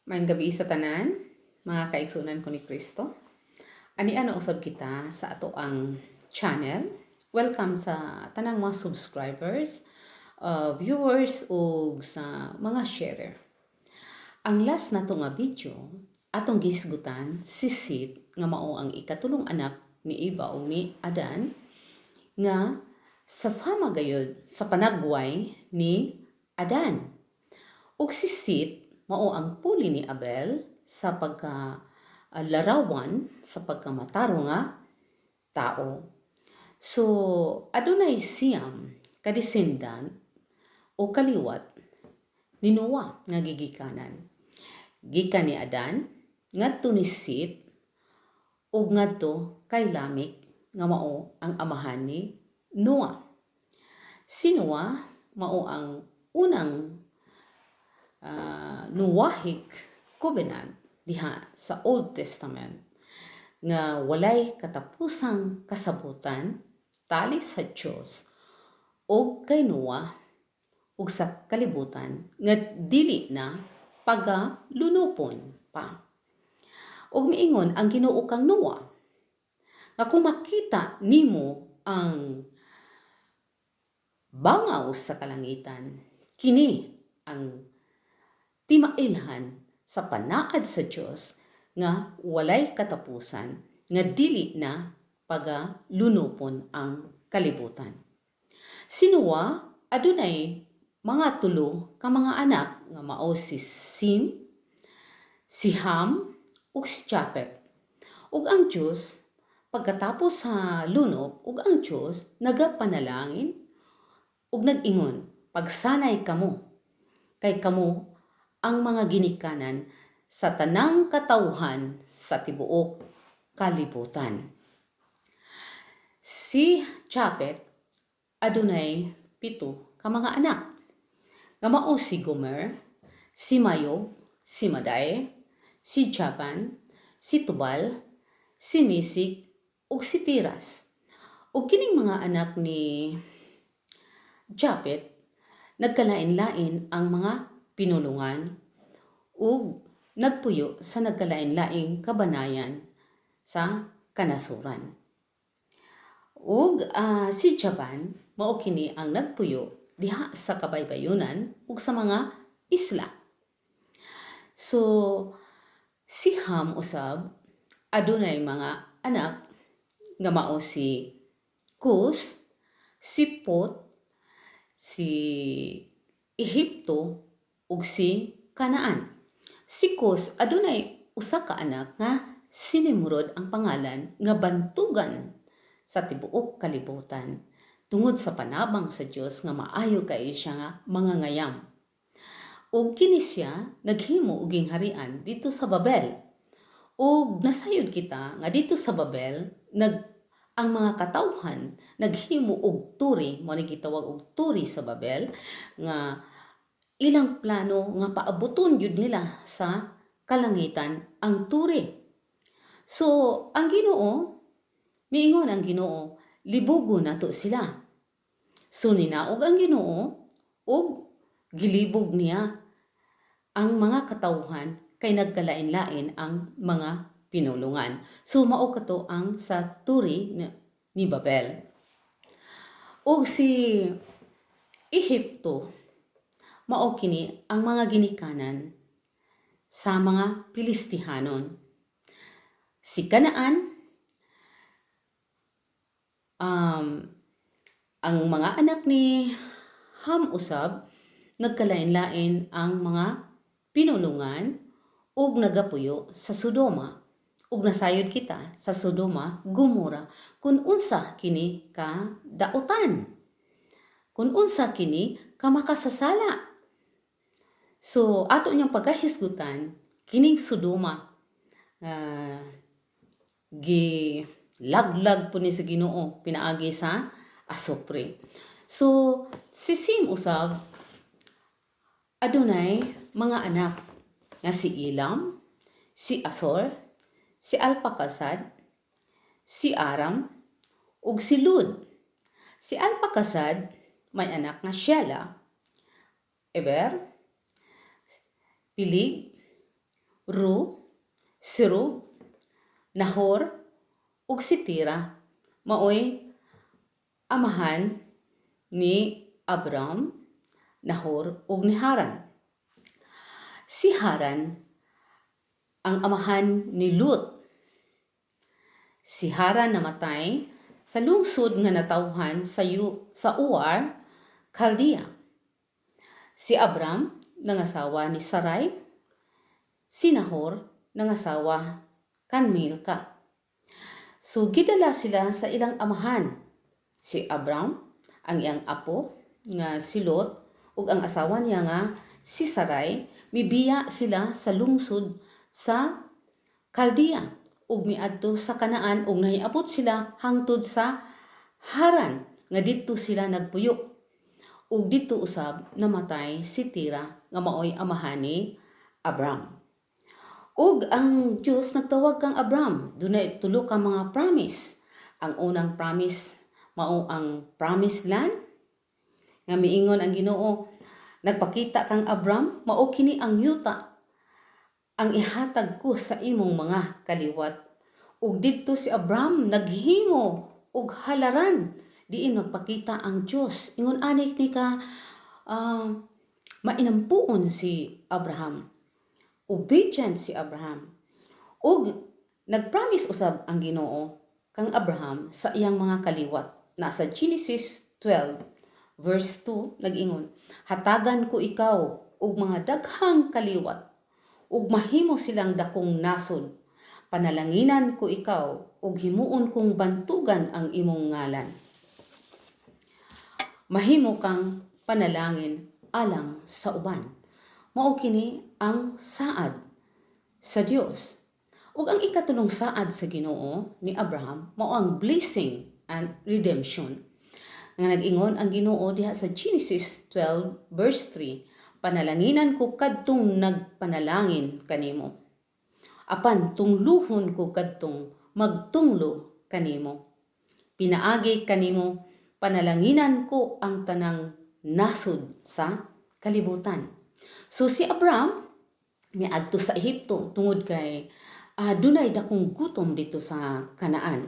Maayong gabii sa tanan, mga kaigsuonan ko ni Kristo. Ani-ano usab kita sa atoang channel. Welcome sa tanang mga subscribers, viewers ug sa mga sharer. Ang last nato nga video, atong gihisgutan si Seth nga mao ang ikatulong anak ni Eva ug ni Adan nga sasama gayud sa panagway ni Adan. Ug si Seth mao ang puli ni Abel sa pagka larawan sa pagkamatarong nga tao. So adunay 9 ka descendant o kaliwat ni Noah nga gigikanan. Gikan ni Adan ngadto ni Seth ug ngadto kay Lamech nga mao ang amahan ni Noah. Si Noah mao ang unang Noahic Covenant diha sa Old Testament nga walay katapusang kasabutan tali sa Dios ug kay Noah ug sa kalibutan nga dili na pagalunupon pa. Ug miingon ang Ginoo kang Noah nga kung makita nimo ang bangaw sa kalangitan, kini ang timailhan sa panaad sa Dios nga walay katapusan nga dili na pagalunupon ang kalibutan. Si Noah adunay mga tulo ka mga anak nga mao si Sim, si Ham ug si Japet. Ug ang Dios pagkatapos sa lunop, ug ang Dios nagapanalangin ug nag-ingon, "Pagsanay kamo kay kamo ang mga ginikanan sa tanang katawhan sa tibuok kalibutan." Si Japet adunay 7 ka mga anak nga mao si Gomer, si Magog, si Maday, si Javan, si Tubal, si Mesec ug si Tiras. Ug kining mga anak ni Japet nagkalain-lain ang mga pinulungan ug nagpuyo sa nagkalain-laing kabanayan sa kanasuran. Ug si Javan mao kini ang nagpuyo diha sa kabaybayunan ug sa mga isla. So si Ham usab adunay mga anak nga mao si Cus, si Put, si Ehipto ug si Canaan. Si Cus adunay usa ka anak nga si Nimrod ang pangalan nga bantugan sa tibuok kalibutan tungod sa panabang sa Dios nga maayo kaayo siya nga mangangayam. Ug kini siya naghimo og gingharian didto sa Babel. Ug nasayod kita nga didto sa Babel ang mga katawhan naghimo og turi, mao ni gitawag og turi sa Babel nga ilang plano nga paabuton gyud nila sa kalangitan ang turi. So ang Ginoo miingon ang Ginoo, "Libugon nato sila." So ninaog ang Ginoo ug gilibog niya ang mga katawhan kay nagkalain-lain ang mga pinulungan. So mao kato ang sa turi ni Babel. Ug si Ehipto mao kini ang mga ginikanan sa mga Pilistihanon. Si Canaan, ang mga anak ni Ham usab nagkalain-lain ang mga pinulungan ug nagapuyo sa Sodoma. Ug nasayod kita sa Sodoma, Gomora, kung unsa kini ka dautan. Kung unsa kini ka makasasala. So ato niyang pagkahisgutan kining Sodoma gi laglag po ni sa Ginoo pinaagi sa asupre. So si Sim usab adunay mga anak nga si Elam, si Asor, si Alpacasad, si Aram, ug si Lud. Si Alpacasad may anak nga Shela, Eber, Pilig, Ru, Serug, Nahor ug si Tira maoy amahan ni Abram, Nahor ug ni Haran. Si Haran ang amahan ni Lut. Si Haran namatay sa lungsod nga natawhan sa Ur, Chaldea. Si Abram nangasawa ni Sarai, si Nahor nangasawa kan Milka. So gidala sila sa ilang amahan. Si Abram, ang iyang apo nga si Lot ug ang asawa niya nga si Sarai, mibiya sila sa lungsod sa Chaldea ug miadto sa Kanaan ug nahiabot sila hangtod sa Haran nga didto sila nagpuyo. Ug didto usab namatay si Tira nga maoy amahan ni Abram. Ug ang Dios nagtawag kang Abram, dunay tulo ka mga promise. Ang unang promise mao ang promised land nga miingon ang Ginoo, nagpakita kang Abram, mao kini ang yuta ang ihatag ko sa imong mga kaliwat. Ug didto si Abram naghimo og halaran diin magpakita ang Dios. Ingon anik ni ka mainampuon si Abraham. Obedient si Abraham. Ug nagpromise usab ang Ginoo kang Abraham sa iyang mga kaliwat. Nasa Genesis 12 verse 2 nag-ingon, "Hatagan ko ikaw og mga daghang kaliwat ug mahimo silang dakong nasod. Panalanginan ko ikaw ug himuon kong bantugan ang imong ngalan. Mahimo kang panalangin alang sa uban." Mao kini ang saad sa Dios. Ug ang ikatulong saad sa Ginoo ni Abraham mao ang blessing and redemption. Nga nag-ingon ang Ginoo diha sa Genesis 12 verse 3, "Panalanginan ko kadtong nagpanalangin kanimo. Apan tungluhon ko kadtong magtunglo kanimo. Pinaagi kanimo panalanginan ko ang tanang nasod sa kalibutan." So si Abraham miadto sa Ehipto tungod kay dunay dakong gutom dito sa Kanaan.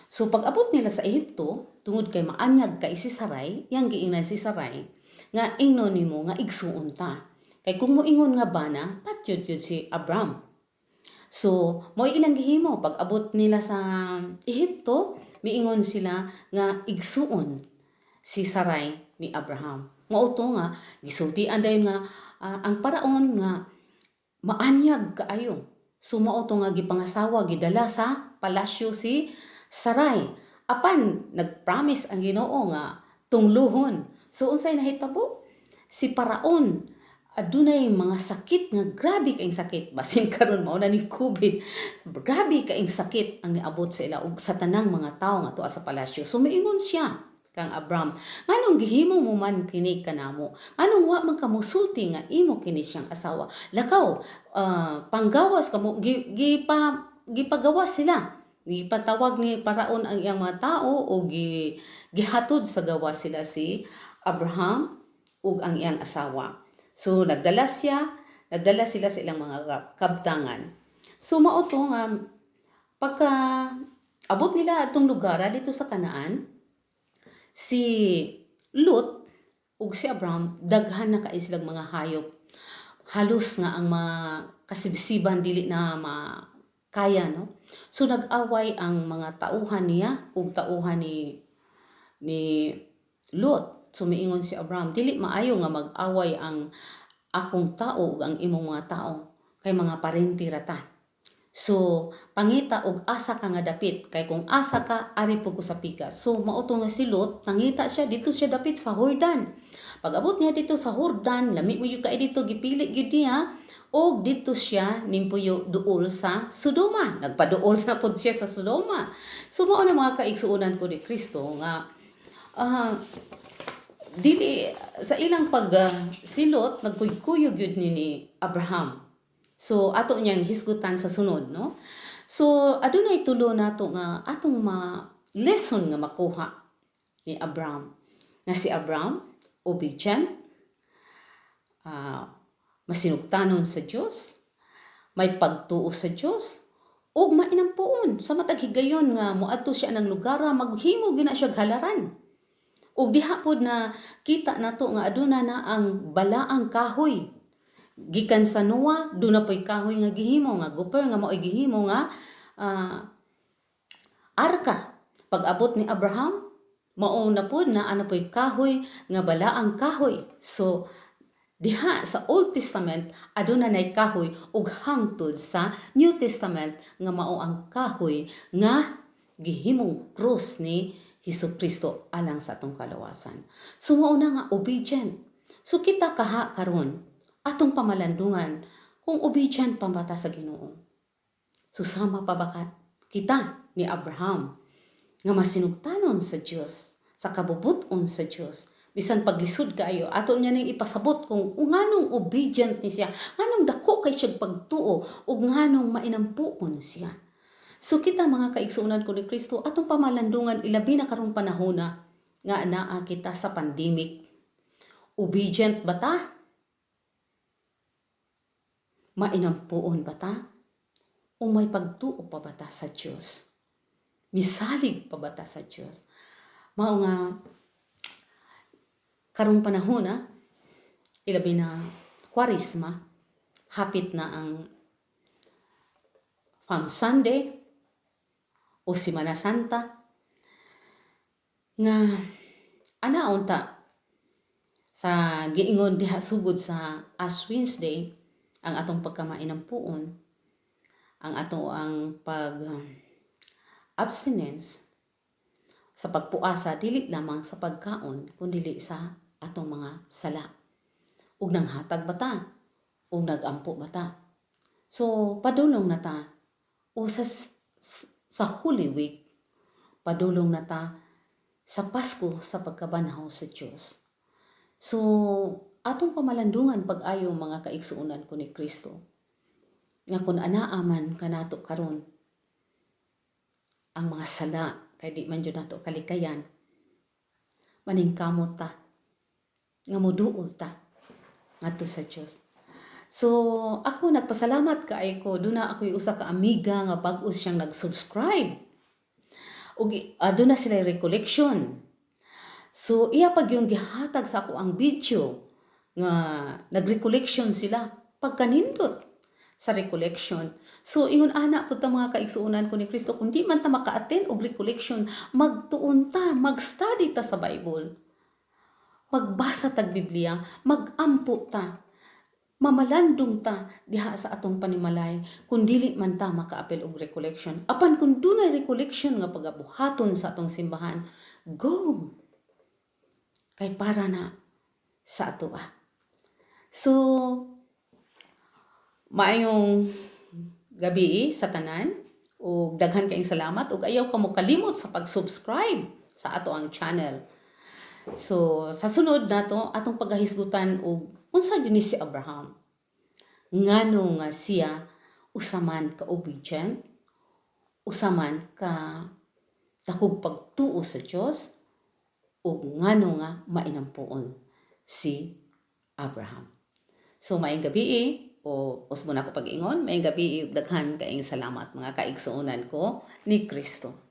So pag-abot nila sa Ehipto, tungod kay maanyag kay si Sarai, yang giingnan si Sarai nga ingnon nimo nga igsuon ta. Kay kung moingon nga bana, patyod gyud si Abram. So, mo'y ilang gihimo pag abot nila sa Ehipto, miingon sila nga igsuon si Sarai ni Abraham. Mao to nga gisultian dayon nga ang paraon nga maanyag kaayo. So mao to nga gipangasawa, gidala sa palasyo si Sarai. Apan nagpromise ang Ginoo nga tungluhon. So unsay nahitabo? Si Paraon adunay mga sakit nga grabe kaing sakit, basin karon mao na ni COVID. Grabe kaing sakit ang niabot sa ila ug sa tanang mga tawo nga tuwa sa palasyo. So miingon siya kang Abram, "Nganong gihimo mo man kini kanamo? Nganong wa man ka mosulti nga imo kini siyang asawa? Lakaw, panggawas kamo." Gipagawas sila. Gipatawag ni Paraon ang iyang mga tao o gihatod sa gawas sila si Abraham ug ang iyang asawa. So nagdala sila sa ilang mga kabtangan. So mao to nga pagka abot nila atong lugar dito sa Kanaan, si Lot ug si Abraham daghan na kaayo silang mga hayop. Halos nga ang mga kasibsiban dili na makaya, no. So nag-away ang mga tauhan niya ug tauhan ni Lot. So miingon si Abraham, "Dili maayo nga mag-away ang akong tao ug ang imong mga tao kay mga parente ra ta. So pangita og asa ka nga dapit kay kung asa ka ari pud ko sa pikas." So mao to nga si Lot nangita siya dito, siya dapit sa Jordan. Pag abot niya dito sa Jordan, lami mo gyud kay dito, gipili gyud niya og dito siya nimpuyo duol sa Sodoma. Nagpaduol sa pud siya sa Sodoma. So mao na, mga kaigsuonan ko ni Kristo, nga dili sa ilang pag silot nagkuy-kuyog gyud ni Abraham. So ato niyang hisgutan sa sunod, no. So adunay tulo nato nga atong ma lesson nga makuha ni Abraham. Nga si Abraham obedient, masinugtanon sa Dios, May pagtuo sa Dios ug mainampuon sa matag higayon nga moadto siya ng lugar, maghimo gina siya halaran. Ug diha pod na kita nato nga aduna na ang balaang kahoy. Gikan sa Noah, duna po'y kahoy nga gihimo nga gopher nga mao'y gihimo nga arka. Pag-abot ni Abraham, mao na pod na ana po'y kahoy nga balaang kahoy. So diha sa Old Testament aduna nay kahoy ug hangtod sa New Testament nga mao ang kahoy nga gihimong krus ni Hesus Kristo alang sa atong kalawasan. So mao na nga obedient. So kita kaha karon, atong pamalandungan kung obedient pa ba ta sa Ginoo. So sama pa ba kita ni Abraham nga masinugtanon sa Dios, sa kabubuton sa Dios? Bisan paglisod kaayo, ato niya ning ipasabot kung nganong obedient ni siya, nganong dako kay siya pagtuo ug nganong mainampuon siya. So kita, mga kaigsuonan ko ni Kristo, atong pamalandungan, ilabi na karong panahona nga naa kita sa pandemic. Obedient ba ta? Mainampuon ba ta? O may pagtuo pa ba ta sa Dios? Misalig pa ba ta sa Dios? Mao nga karong panahon na, ilabi na Kwaresma, hapit na ang Palm Sunday o Semana Santa nga ana unta sa giingon diha sugod sa Ash Wednesday, ang atong pagkamainampuon, ang ato ang pag abstinence sa pagpuasa, dili lamang sa pagkaon kundi sa atong mga sala. Ug nanghatag ba ta? Ug nagampo ba ta? So padulong na ta o sa Holy Week, padulong na ta sa Pasko sa pagkabanhaw sa Dios. So atong pamalandungan pag-ayo, mga kaigsuonan ko ni Kristo, nga kung anaa man kanato karon ang mga sala, kay di man jud nato kalikayan, maningkamot ta nga moduol ta ngadto sa Dios. So ako nagpasalamat kaayo ko, duna ako'y usa ka amiga nga bag-o siyang nag-subscribe. Ug aduna sila recollection. So iya pag yung gihatag sa ako ang video nga nag-recollection sila, pagkanindot sa recollection. So ingon ana pud ta, mga kaigsuonan ko ni Kristo, kung di man ta maka-attend og recollection, magtuon ta, mag-study ta sa Bible. Magbasa tag Biblia, magampo ta, mamalandong ta diha sa atong panimalay kung dili man ta makaapil og recollection. Apan kung dunay recollection nga pagabuhaton sa atong simbahan, go! Kay para na sa ato ah. So, maayong gabi sa tanan ug daghan kaayong salamat ug ayaw ka mo kalimot sa pag-subscribe sa ato ang channel. So sa sunod nato atong pagahisgutan og unsa gyud ni si Abraham. Ngano nga siya usa man ka obedient, usa man ka dakog pagtuo sa Dios, ug ngano nga mainampuon si Abraham. So maayong gabi o usbon ako pag-ingon, maayong gabi ug daghan kaayong salamat, mga kaigsuonan ko ni Kristo.